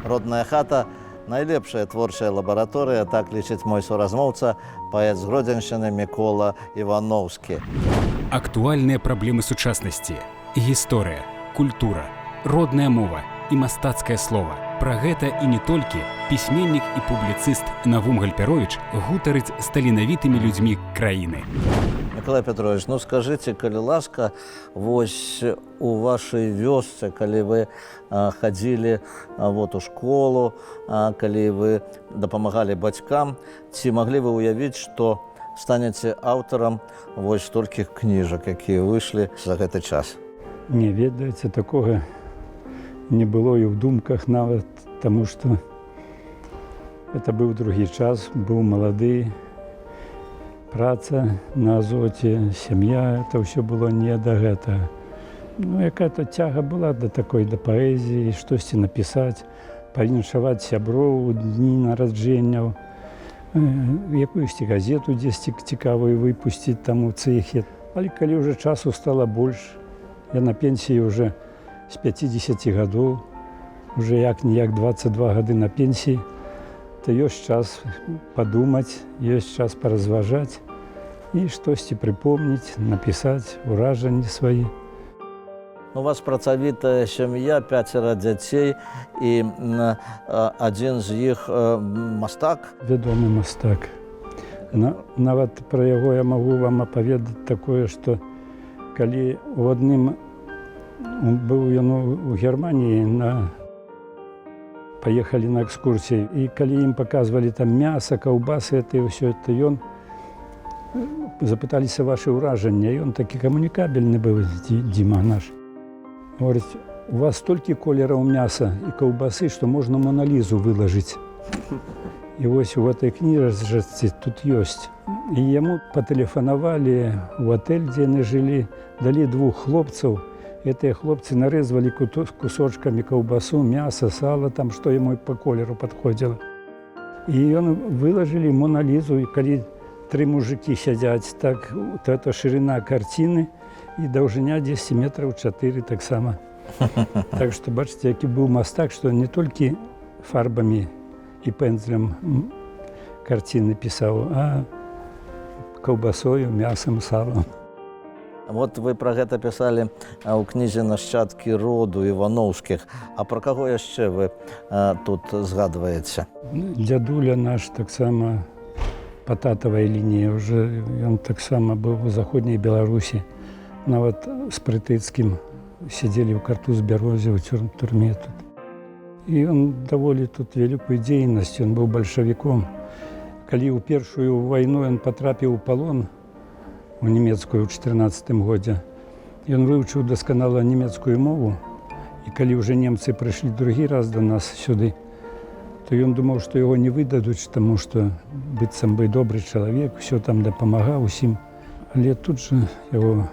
Родная хата — найлепшая творчая лабараторыя, так лічыць мой суразмоўца, паэт з Гродзеншчыны Мікола Іваноўскі. Актуальныя праблемы сучаснасці: гісторыя, культура, родная мова і мастацкае слова. Пра гэта і не толькі пісьменнік і публіцыст Навум Гальпяровіч гутарыць з таленавітымі людзьмі краіны. Мікалай Пятровіч, ну скажыце, калі ласка, вось у вашай вёсцы, калі вы хадзілі вот у школу, калі вы дапамагалі бацькам, ці маглі вы ўявіць, што станеце аўтарам вось столькіх кніжак, якія выйшлі за гэты час? Не, ведаеце, такога не было і ў думках нават, таму што это быў другі час, быў малады, праца на Азоце, сям'я, это ўсё было не да гэтага. Ну, якая-то цяга была да такой, да паэзіі, штосьці напісаць, павіншаваць сяброў у дні нараджэнняў, якуюсьці газету дзесьці цікавую выпусціць там у цэхе. Але калі ўжо часу стала больш, я на пенсіі уже з 50 гадоў, уже як-ніяк 22 гады на пенсіі, то ёсць час падумаць, ёсць час паразважаць і штосьці прыпомніць, напісаць уражанні свае. У вас працавітая сям'я, пяцера дзяцей, і адзін з іх мастак. Вядомы мастак. Нават пра яго я магу вам апаведаць такое, што калі у адным быў ён у Германіі, паехалі на экскурсіі, і калі ім паказвалі там мяса, каўбасы, это і ўсё это, ён запыталіся: «Вашы ўражанні?» Ён такі камунікабельны быў, Дзіма наш. Говорит: «У вас столькі колераў мяса і каўбасы, што можна Моналізу выложыць». І вось у этой кніжачцы тут ёсць. І яму патэлефанавалі ў отель, дзе яны жылі, далі двух хлопцаў. Гэтыя хлопцы нарэзвалі кусочкамі каўбасу, мяса, сала, там, што яму па колеру падходзіла. І ён выложылі Моналізу, і калі тры мужыкі сядзяць, так, то это шырына карціны і даўжыня 10 метраў 4 таксама. Так што бачыце, які быў мастак, што не толькі фарбамі і пэндзлем карціны пісаў, а каўбасою, мясам, салам. Вот вы пра гэта пісалі ў кнізе «Нашчадкі роду Іваноўскіх». А пра каго яшчэ вы тут згадваеце? Дзядуля наш таксама па татавай лініі уже, ён таксама быў у заходняй Беларусі. Нават з Прытыцкім сядзелі ў Картуз-Бярозе ў турме тут. І ён даволі тут вялікую дзейнасць, ён быў бальшавіком. Калі ў першую вайну ён патрапіў у палон у нямецкую ў 14 годзе, ён вывучыў дасканала нямецкую мову. І калі ўжо немцы прыйшлі другі раз да нас сюды, то ён думаў, што яго не выдадуць, таму што быццам бы добры чалавек, усё там дапамагаў усім. Але тут жа яго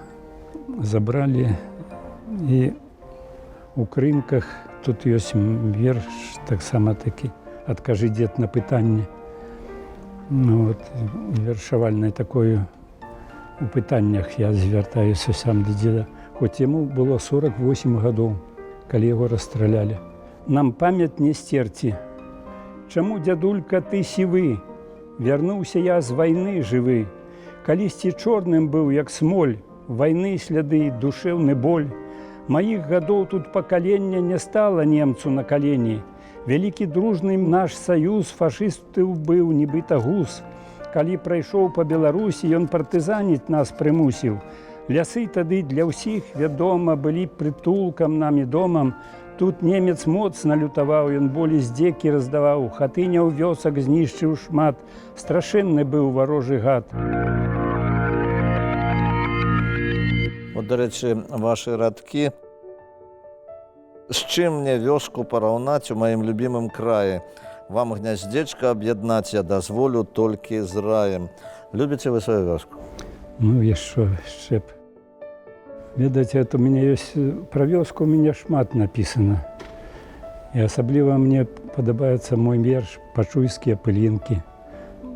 забралі, і у Крынках тут ёсць верш таксама такі: «Адкажы, дзед, на пытанне». Ну, вот, вершавальнай такою у пытаннях я звяртаюся сам да дзеда. Хоць яму было 48 гадоў, калі яго расстралялі. Нам памяць не сцерці. Чаму, дзядулька, ты сівы? Вярнуўся я з вайны жывы. Калісьці чорным быў, як смоль, вайны сляды, душэўны боль. Маіх гадоў тут пакалення не стала немцу на калені. Вялікі дружны наш саюз фашыстаў быў нібыта гус. Калі прайшоў па Беларусі, ён партызаніць нас прымусіў. Лясы тады для ўсіх, вядома, былі прытулкам нам і домам. Тут немец моцна лютаваў, ён болі, здзекі раздаваў, хатыняў, вёсак знішчыў шмат. Страшэнны быў варожы гад. Вот, дарэчы, вашы радкі: «З чым мне вёску параўнаць у маім любімым краі? Вам гняздзечка аб'яднаць я дазволю толькі з раем». Любіце вы сваю вёску? Ну, яшчэ, яшчэ б. Ведаеце, это у мяне ёсць, пра вёску у мяне шмат напісана. І асабліва мне падабаецца мой верш «Пачуйскія пылінкі».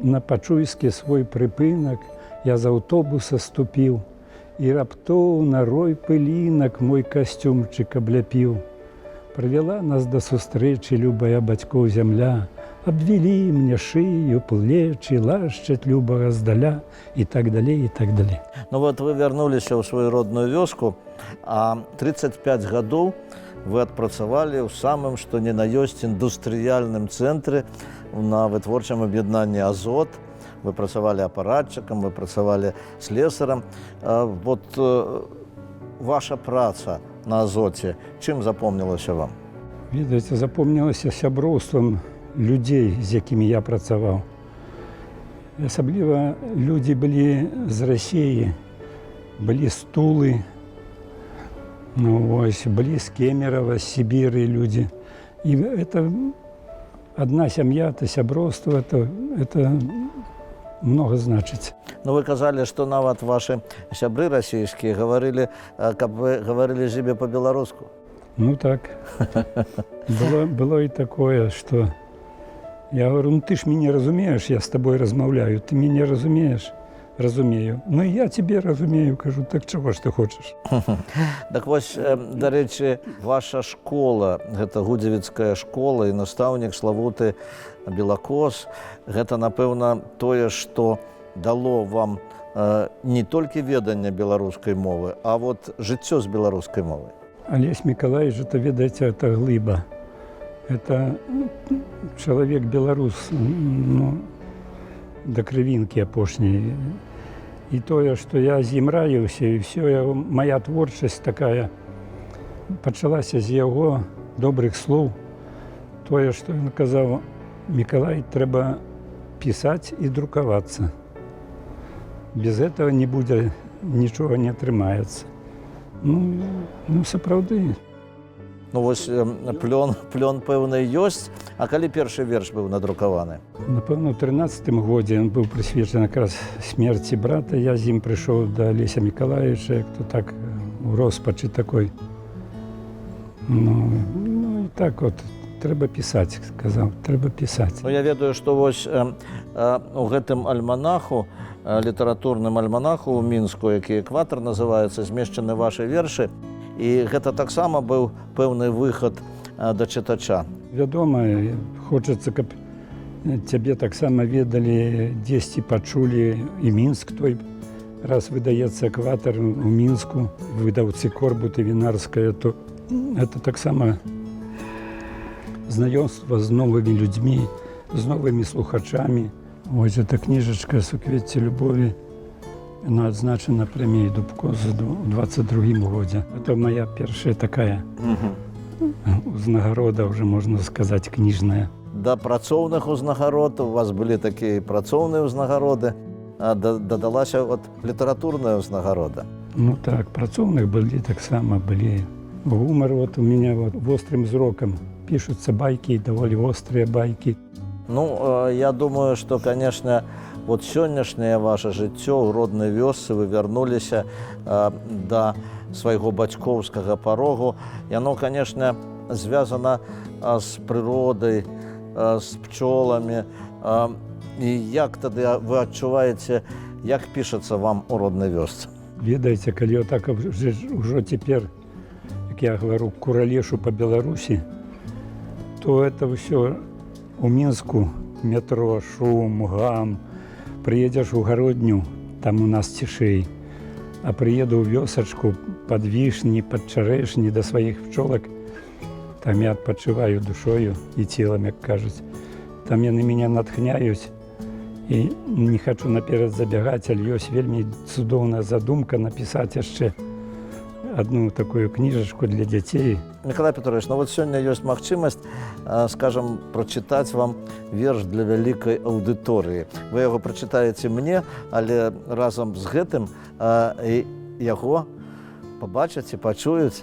На Пачуйскі свой прыпынак я з аўтобуса ступіў, і раптоўна рой пылінак мой касцюмчык абляпіў. Прывяла нас да сустрэчы любая бацькоў зямля, абвілі мне шыю, плечы, лашчаць любага здаля, і так далей, і так далей. Ну вот вы вярнуліся ў сваю родную вёску, а 35 гадоў вы адпрацавалі ў самым што ні на ёсць індустрыяльным цэнтры, на вытворчым аб'яднанні «Азот». Вы працавалі апаратчыкам, вы працавалі слесарам. Вот ваша праца на «Азоце» чым запомнілася вам? Ведаеце, запомнілася сяброўствам людзей, з якімі я працаваў. Асабліва людзі былі з Расіі, былі з Тулы, ну, вось, былі з Кемерава, з Сібіры людзі. І это одна сям'я, это сяброўства, это много значыць. Ну, вы казалі, што нават вашы сябры расійскія гаварылі, каб вы гаварылі з імі па-беларуску. Ну так. Было і такое, что я говорю: «Ну ты ж мяне разумееш, я с тобой размаўляю, ты мяне разумееш?» «Разумею». «Ну і я тебе разумею, — кажу, — так чаго ж ты хочаш?» Так вось, дарэчы, ваша школа, гэта гудзевіцкая школа і настаўнік славуты Белакос, гэта, напэўна, тое, што дало вам не толькі веданне беларускай мовы, а вот жыццё з беларускай мовай. Алесь Мікалаевіч, это, ведаеце, это глыба. Это чалавек беларус, ну, да крывінкі апошняй. І тое, што я з ім раіўся, і всё, яго, моя творчасць такая пачалася з яго добрых слоў. Тое, што ён казаў: «Мікалай, трэба пісаць і друкавацца. Без этого не будзе, нічога не атрымаецца». Ну, сапраўды. Ну вось плён пэўны ёсць, а калі першы верш быў надрукаваны? Напэўна, у 13-м годзе ён быў прысвечаны якраз смерці брата. Я з ім прыйшоў да Алеся Мікалаевіча, як то так, у роспачы такой. Ну і так от, трэба пісаць, сказаў, трэба пісаць. Ну, я ведаю, што вось у гэтым альманаху, літаратурным альманаху ў Мінску, які «Экватар» называецца, змешчаны вашы вершы. І гэта таксама быў пэўны выхад да чытача. Вядома, хочацца, каб цябе таксама ведалі, дзесьці пачулі, і Мінск той раз выдаецца «Экватар» у Мінску, выдаўцы Корбут і Вінарская, то это таксама знаёмства з новымі людзьмі, з новымі слухачамі. Вось эта кніжачка «Суквецце любові», она адзначана прэміяй Дубко за 22 годзе. Это моя першая такая узнагарода, уже можна сказаць, кніжная. Да працоўных узнагарод, у вас былі такія працоўныя ўзнагароды, а дадалася от літаратурная ўзнагарода. Ну так, працоўных былі таксама былі. Гумар вот у меня вот вострым зрокам пішуцца байкі, даволі вострыя байкі. Ну, я думаю, што, конечно, вот сённяшняе ваше жыццё ў роднай вёсцы, вы вярнуліся да свайго бацькоўскага парогу. Яно, конечно, звязана з прыродай, з пчоламі. І як тады вы адчуваеце, як пішацца вам у роднай вёсцы? Ведаеце, калі так ўжо цяпер, як я говорю, куралешу по Беларусі, то это ўсё у Мінску метро, шум, гам. Прыедзеш у Гародню, там у нас цішэй. А прыеду ў вёсачку пад вішні, пад чарэшні да сваіх пчолак, там я адпачываю душою і целам, як кажуць. Там яны мяне натхняюць. І не хачу наперад забягаць, але ёсць вельмі цудоўная задумка напісаць яшчэ одну такую кніжачку для дзяцей. Мікалай Пятровіч, ну вот сёння ёсць магчымасць, скажем, прачытаць вам верш для вялікай аўдыторыі. Вы яго прачытаеце мне, але разам з гэтым і яго пабачаць і пачуюць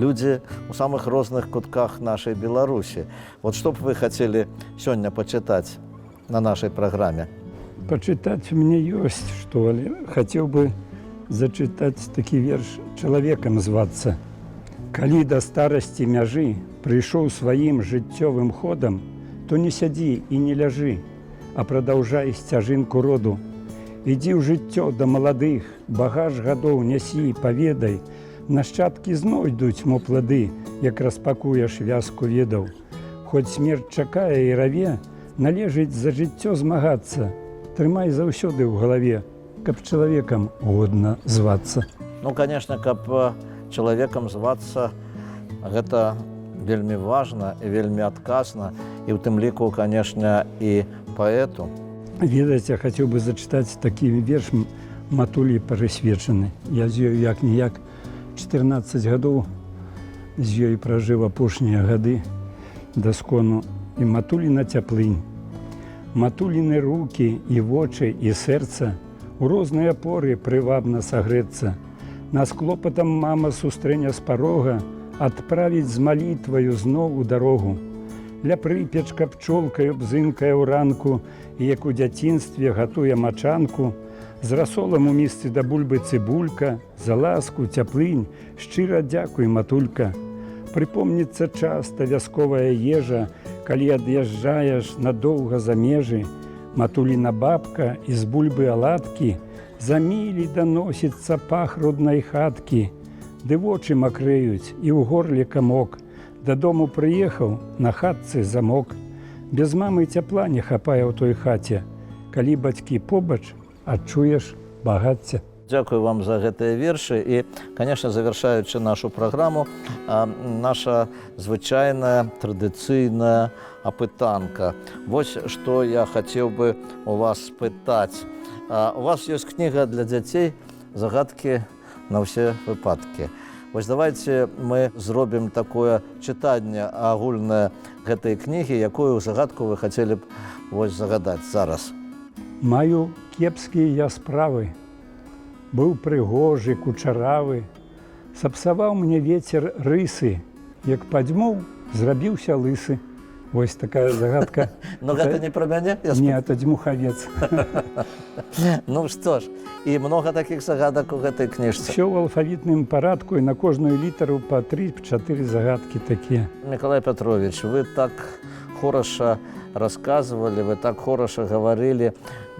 людзі ў самых розных кутках нашай Беларусі. Вот што б вы хацелі сёння пачытаць на нашай праграме? Пачытаць у мяне ёсць што, але хацеў бы зачытаць такі верш «Чалавекам звацца». Калі да старасці мяжы прыйшоў сваім жыццёвым ходам, то не сядзі і не ляжы, а прадаўжай сцяжынку роду. Ідзі ў жыццё да маладых, багаж гадоў нясі, паведай, нашчадкі знойдуць мо плады, як распакуеш вязку ведаў. Хоць смерць чакае і раве, належыць за жыццё змагацца. Трымай заўсёды ў галаве, каб чалавекам годна звацца. Ну, конечно, каб чалавекам звацца, гэта вельмі важна і вельмі адказна, і ў тым ліку, конечно, і паэту. Ведаеце, хацеў бы зачытаць такі верш матулі прысвечаны. Я з ёю як ніяк 14 гадоў з ёй пражыў апошнія гады да скону, і матуліна цяплынь. Матуліны рукі і вочы і сэрца у розныя поры прывабна сагрэцца. Нас клопатам мама сустрэне з парога, адправіць з малітваю зноў у дарогу. Ля прыпечка пчолкаю бзынкае ў ранку, і як у дзяцінстве гатуе мачанку, з расолам у місцы да бульбы цыбулька, за ласку, цяплынь, шчыра дзякуй, матулька. Прыпомніцца часта вясковая ежа, калі ад'язджаеш надоўга за межы, матуліна бабка з бульбы аладкі, за мілі даносіцца пах роднай хаткі. Ды вочы макрэюць і ў горле камок. Дадому прыехаў, на хатцы замок. Без мамы цяпла не хапае ў той хаце. Калі бацькі побач, адчуеш багацце. Дзякую вам за гэтыя вершы і, конечно, завяршаючы нашу праграму, наша звычайная традыцыйная апытанка. Вось што я хацеў бы у вас спытаць. У вас ёсць кніга для дзяцей «Загадкі на ўсе выпадкі». Вось давайте мы зробім такое чытанне агульнае гэтай кнігі, якую загадку вы хацелі б вось загадаць зараз. Маю кепскія я справы. Быў прыгожы, кучаравы, сапсаваў мне ветер рысы, як падзьмуў, зрабіўся лысы. Вось такая загадка. Но гэта не пра мяне? Я Не, это дзьмухавец. Ну што ж, і многа такіх загадак у гэтай кніжцы. Всё ў алфавітным парадку, і на кожную літару па тры-чатыры загадкі такія. Мікалай Пятровіч, вы так хораша расказвалі, вы так хораша гаварылі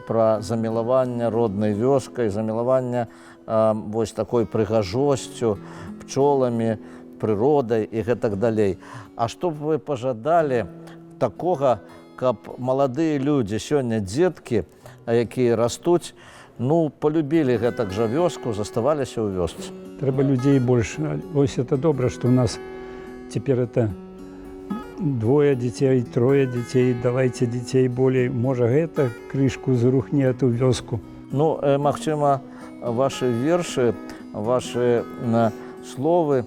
пра замілаванне роднай вёскай, замілаванне вось такой прыгажосцю, пчоламі, прыродай і гэтак далей. А што б вы пажадалі такога, каб маладыя людзі сёння, дзеткі, якія растуць, ну, полюбілі гэтак жа вёску, заставаліся ў вёсцы? Трэба людзей больш. Вось это добра, што ў нас цяпер это двое дзяцей, трое дзяцей, давайте дзяцей болей. Можа, гэта крышку зрухне эту вёску. Ну, магчыма, вашы вершы, вашы словы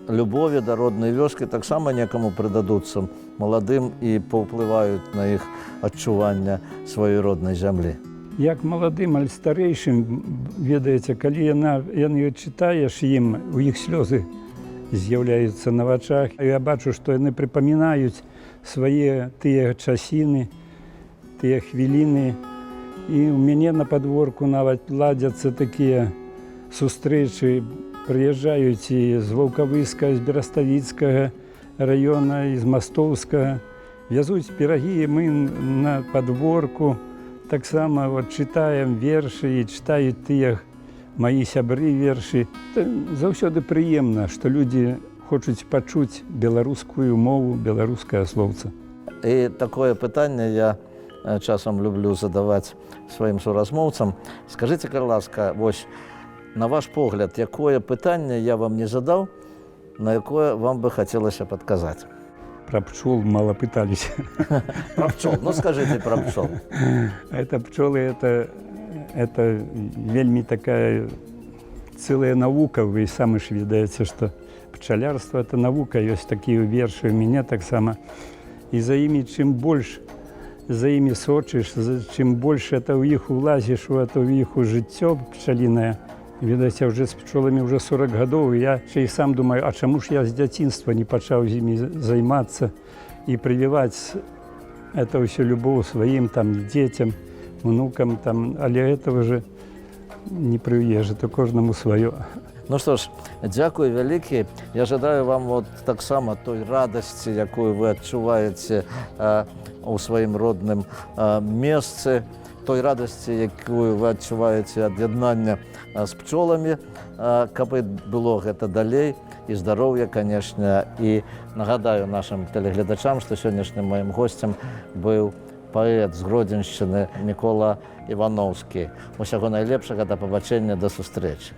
любові да роднай вёскі таксама некаму прыдадуцца маладым і паўплываюць на іх адчування сваёй роднай зямлі. Як маладым, аль старэйшым, ведаеце, калі яны чытаеш ім, у іх слёзы з'яўляюцца на вачах. Я бачу, што яны прыпамінаюць свае тыя часіны, тыя хвіліны. І ў мяне на падворку нават ладзяцца такія сустрэчы, прыязджаюць і з Ваўкавыска, з Бераставіцкага раёна, і з Мастоўскага, вязуць пірагі, і мы на падворку таксама вот чытаем вершы, і чытаюць тыя маі сябры вершы. Заўсёды прыемна, што людзі хочуць пачуць беларускую мову, беларускае слоўца. І такое пытанне я часам люблю задаваць сваім суразмоўцам. Скажыце, калі ласка, вось на ваш погляд, якое пытанне я вам не задаў, на якое вам бы хацелася падказаць? Пра пчол мала пыталіся. Пра пчол. Ну, скажыце пра пчол. Это пчолы, это вельмі такая целая наука. Вы самі ж ведаеце, што пчалярство — это навука. Ёсць такія вершы у мяне таксама. І за імі чым больш за імі сочыш, чым больш это ў іх улазіш, у это ў іх у жыццё пчалінае. Ведаеце, уже з пчоламі уже 40 гадоў, і я яшчэ і сам думаю, а чаму ж я з дзяцінства не пачаў з імі займацца і прывіваць это ўсё любоў сваім там дзецям, унукам там, але это уже Не пры ежы, то кожнаму сваё. Ну што ж, дзякуй вялікі. Я жадаю вам вот таксама той радасці, якую вы адчуваеце у сваім родным месцы, той радасці, якую вы адчуваеце ад яднання з пчоламі, каб і было гэта далей, і здароўя, канешне. І нагадаю нашым тэлегледачам, што сённяшнім маім госцем быў паэт з Гродзеншчыны Мікола Іваноўскі. Усяго найлепшага, да пабачэння, да сустрэчы.